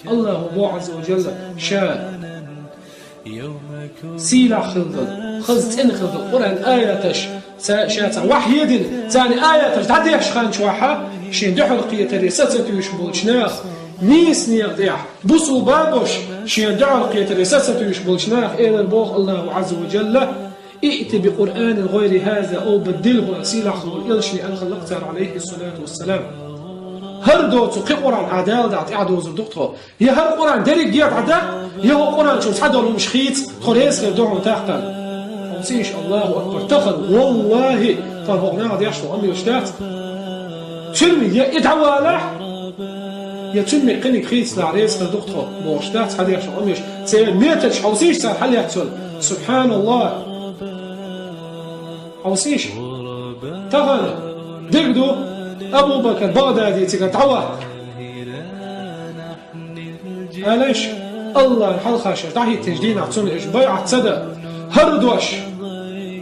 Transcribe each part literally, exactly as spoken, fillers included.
Аллаху боху Азза ва Джалла ша сийлахь хилла долу, хаза цӀена хилла долу Къуръан аяташ, ша, ша царна вахьйе дина, царна аяташ дӀадешначохь, шен дуьхьал кхетаре са ца туьйсуш болчу наха, нийса некъа тӀехь, бусулба а болуш, шен дуьхьал кхетаре са ца туьйсуш болчу наха элира боху Аллаху Азза ва Джалла: «Иъти би Къуръанин гӀайри хаза ау баддилху», сийлахь волу элчане аьлла хилла цара, алейхиссалату вассалам. ХӀара доцу кхин Къуръан хьан Дала дахь тӀаьхьа дозур ду тхо. Я хӀара Къуръан дерриге дӀадаккха, я хӀокху Къуръан чу цхьадолу хӀумаш хийца, тхо реза хир ду хьуна тахана. Хьовсийша, Аллаху акбар, тахана, валлахи, тхуна хӀокху наха деш долу къамелаш дац. Цуьнан я и дӀавалахь, я цуьнан кхиниг хийцалахь реза хир ду тхо, бохуш дац хьан деш долу къамелаш. Церан методаш хьовсийша цара хьан лаьцна. Субханаллах. Хьовсийша. Тахана дерг ду, Абу Бакр Багъдади цигара дӀавахка. Алейш, Аллахьан хьалха шаьш дӀахӀиттинчу дийнахь цунна уьш байӀат ца дан, хӀара дош,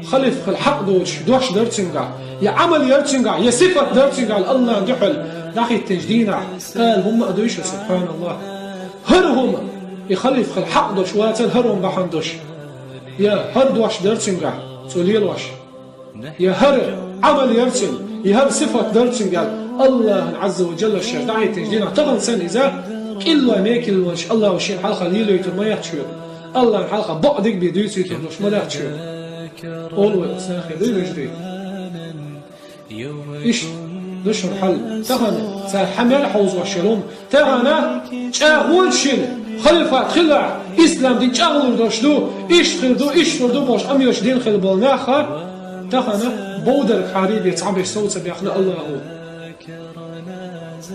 халиф хила хьакъ доцуш дош дара цуьнгахь, я Ӏамал яра цуьнгахь, я сифат дара цуьнгахь, Аллахьан дуьхьал дӀахӀиттинчу дийнахь, ала хӀумма а дуй шу, субханаллах. ХӀара хӀума, и халиф хила хьакъ долуш вацара хӀара хӀума бахьана долуш. Я хӀара дош дара цуьнгахь, цо лелош. Я хӀара Ӏамал яра цуьнан, я хӀара сифат дара цуьнгахь, Аллахьан Азза ва Джалла шаьш дӀахӀиттинчу дийнахь, тахана санна иза кӀиллой мекиллонаш Аллахьо шена хьалха лелойтур ма яц шуьга. Аллахьан хьалха бакъдерг бен дуьйцуьйтур долуш ма дац шуьга. Олу вай оцу нахе дуй, вежарий. Иштта ду шуна хьал. Тахана цара хьан мел хьовзош йолу хӀума. Тахана чӀагӀонаш шина халифат хилахь, ислам дин чӀагӀлур долуш ду, иштта хир ду, иштта хир ду бохуш къамелаш дина хила болу нах а, тахана бовдарг хьарий бен цхьаберш сов ца бехна Аллахьо.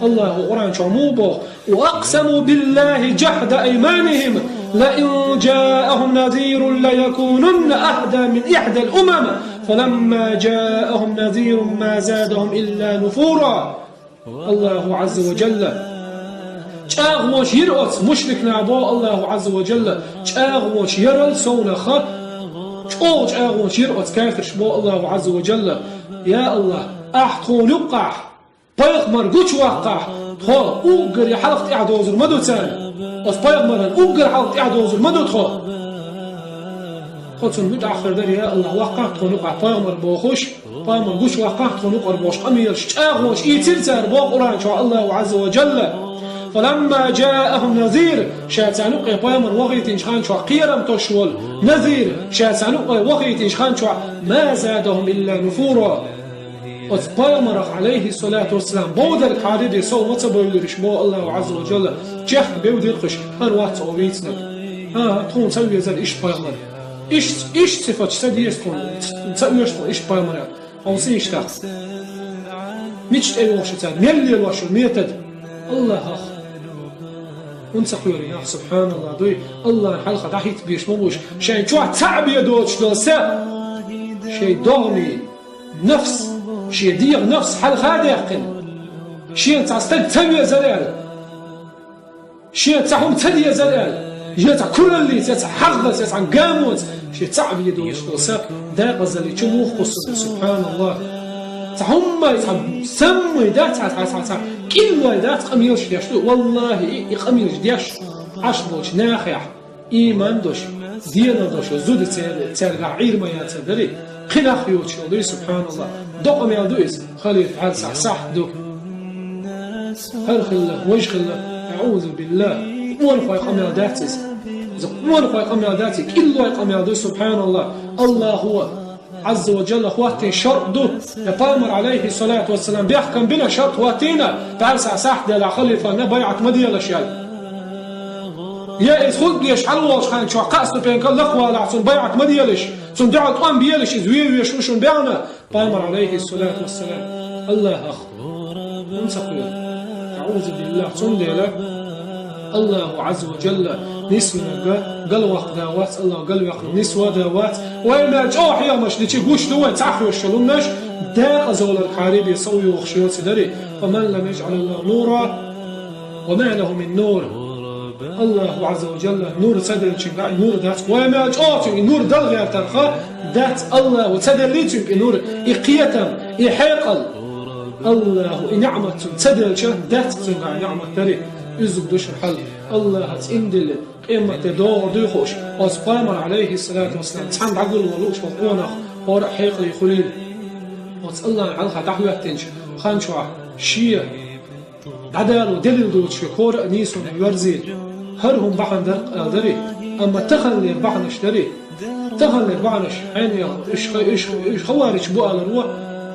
Аллахьо Къуръан чохь муха боху: «وأقسموا بالله جهد أيمانهم لئن جاءهم نذير ليكونن أهدى من إحدى الأمم فلما جاءهم نذير ما زادهم إلا نفورا». Аллаху Азза ва Джалла чӀагӀонаш йира оцу мушрикна боху Аллаху Азза ва Джалла, чӀагӀонаш ярал совнаха, чӀогӀа чӀагӀонаш йира оцу кафирш боху Аллаху Азза ва Джалла. Я Аллах, ахь тхуна юккъахь пайхамар гучуваккхахь, тхо уггаре хьалха тӀаьхьа дозур ма ду царна. Оцу пайхамаран уггар хьалха тӀаьхьа дозур ма ду тхо. Тхо цунна муьтӀахь хир дара, я Аллах, ваккхахь тхуна юкъахь пайхамар бохуш, пайхамар гучуваккхахь тхуна юкъара бохуш къамелаш, чӀагӀонаш ийцира цара боху Къуръан чохь Аллаху Азза ва Джалла. «فلما جاءهم نذير», ша царна юккъе пайхамар вахийтинчу хан чохь кхерам тосуш волу, «نذير», ша царна юккъе вахийтинчу хан чохь, «ما زادهم إلا نفورا». Оцу пайхамарах, алейхиссалату вассалам, бовдарг хьарий бен сов ма ца бевллера уьш боху Аллаху Азза ва Джалла, чехка бевдира-кх уьш, хӀара вац оха вийцинарг. ХӀан-хӀа, тхуна ца везара иштта пайхамар. Иштта, иштта сифаташ ца деза тхуна, ца оьшу тхуна иштта пайхамар. Хьовсийша тахана. Мича тӀейогӀуш ю цара, мел лелош ю метод. Аллахах. ХӀунда ца кхоьру нах, субханаллах, дуй, Аллахьан хьалха дӀахӀитта безаш ма бу уьш, шайн чохь цхьаъ бен доцуш долу са, шайн догӀмий, нафс, шен дегӀан нафс хьалха а даьккхина, шена цхьа стаг ца везара аьлла, шена цхьа хӀума ца дезара аьлла, я цхьа кураллица, я цхьа хьагӀаца, я цхьа гамонца, шен цхьаъ бен доцуш долу са декъазаллин чу муха кхуссур ду, субханаллах. Цхьа хӀуммай, цхьа саммай дац, цхьа, цхьа, цхьа, цхьа кӀиллой дац къамелаш деш ду. Валлахи, и, и къамелаш деш Ӏаш болчу нахехь, ийман долуш, денал долуш зуда цер-, цаьргахь Ӏийр ма яцар дарий, кхин нах йоцуш йолу дуй, субханаллах. Докъа мел ду иза, халифа хьаьрсахь сахьт ду. ХӀара хилла, важа хилла, аӀузу биллах. Къонахой къамел дац иза. Иза къонахой къамел дац, и кӀиллой къамел ду, субханаллах. Аллаху Азза ва Джалла хӀоттийна шарт ду, я пайхамар, алейхиссалату вассалам, бехкам бина шарт хӀоттийна, пӀаьрса сахьт делахь халифана байӀат ма делаш аьлла. Я иза хӀунда дезаш хьалаволчу хан чохь кхаа ступенька лакхавалахь цунна байӀат ма делаш, цунна дуьхьал тӀом белаш, иза вен веш ву шуна баьхна, пайхамар, алейхиссалату вассалам. Аллахах. ХӀунда ца кхоьру? АӀузу биллах, цундела Аллаху Азза ва Джалла нисвинарг галваккха да вац, Аллах галваьккхинарг нисван да вац. Вай мел чӀогӀа хьехамаш дичи гуш ду вай цхьа хьоьшуш йолу хӀуманаш, декъазалларг хьарий бен сов йохуш йоцу дарий. «فمن لم يجعل الله نورا فما له من نور». Аллаху Азза ва Джалла нур ца делчуьнга нур дац. Вай мел чӀогӀа цуьнга нур дала гӀертарх дац, Аллаху ца деллий цуьнга и нур, и кхетам, и хьекъал. Аллаху и ниӀмат цунна ца делча, дац цуьнга ниӀмат дарий. Изза ду шун хьал. Аллахьа цӀендиллина, къематде догӀур дуй хууш, оцу пайхамар, Ӏалайхи ссалату вассалам, цхьаьна дӀагулвала лууш волу къонах, хӀора а хьекъале хуьлийла. Оцу Аллахьна хьалха дӀахӀоьттинчу хан чохь шен дӀадало делил доцуш верг хӀора а нийсонна верзийла. ХӀара хӀума бахьана дара аьлла дарий, амма таханлера бахьанаш дарий. Таханлера бахьанаш, хьенех, уьш ха-, уьш, уьш хаварич бу алар ву,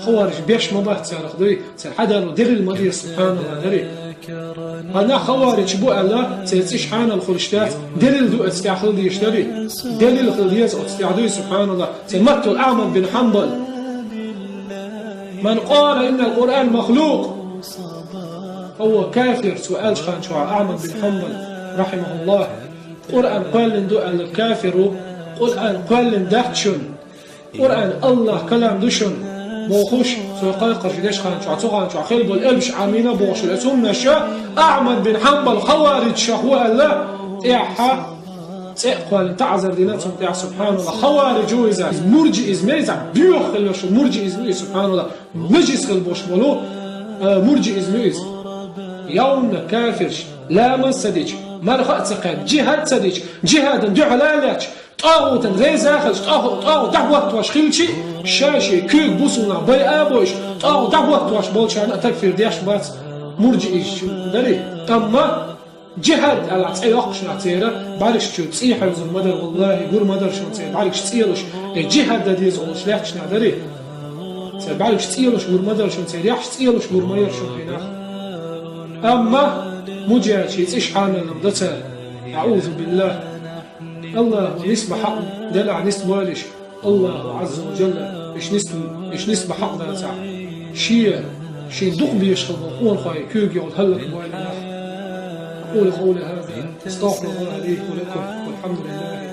хаварич беш ма бац царах дуй, цара хьадало делил ма деза, субхьаналлахӀ, дарий. Ма нах хаварич бу аьлла, церан цӀиш хьанал хуьлуш дац, делил ду оцу тӀехь хила дезаш дарий. Делил хила деза оцу тӀехь дуй, субхьаналлахӀ. Церан маттал Ахьмад бин Хьанбал. «Ман къала иннал Къуръан махлукъ, фа хӀува кафир», цо аьллачу хан чохь Ахьмад бин Хьанбал, рахьимахуллахӀ, Къуръан кхоьллина ду аьлла кафир ву, Къуръан кхоьллина дац шуна, Къуръан Аллахьан калам ду шуна, бохуш, цо кхайкхарш деш хан чохь, цу хан чохь хилла болу элпаш Ӏамийна бохуш, оцу хӀуманаш Ахьмад бин Хьанбал хаваричех ву аьлла, тӀаьхьа цӀе а кхоьллина, таӀзар дина цунна тӀехь, субхьаналлахӀ, хаварич ву иза, мурджиизм иза, боьха хилла йолуш мурджиизм иза, субхьаналлахӀ, нажис хилла болуш болу, а, мурджиизм иза. Явна кафирш, ламаз ца дича, марха а ца кхаьбча, джихӀад ца дича, джихӀадана дуьхьал а лаьтташ, тӀагӀутана реза а хилча, тӀагӀу-, тӀагӀут дӀахӀоттош хилча, ша-шен куьйга бусулнах байа а бойуш, тӀагӀут дӀахӀоттош болчарна а такфир деш бац мурджиизм дарий. Амма джихӀад аьлла цӀе йоккхуш нах церан бӀаьргаш чу цӀий хьевзар ма дара, валлахӀи, гур ма дара шуна церан бӀаьргаш цӀелуш, э, джихӀад дан деза олуш лаьтташ нах дарий. Церан бӀаьргаш цӀелуш гур ма дара шуна, церан яххьаш цӀелуш гур ма яра шуна хӀинах. Амма муджахӀидийн цӀиш хьанал ма ду цара. АӀузу биллахӀ. Аллахьа нисбан хьакъ делахь нисбойла уьш. Аллахьа Ӏазза ва Джалла уьш нис-, уьш нисбан хьакъ дацахь, шен, шен дукха безаш хилла болу къонахой куьйга йолу хӀаллакбойла нах. أقول قولي هذا، أستغفر الله لي ولكم، والحمد لله.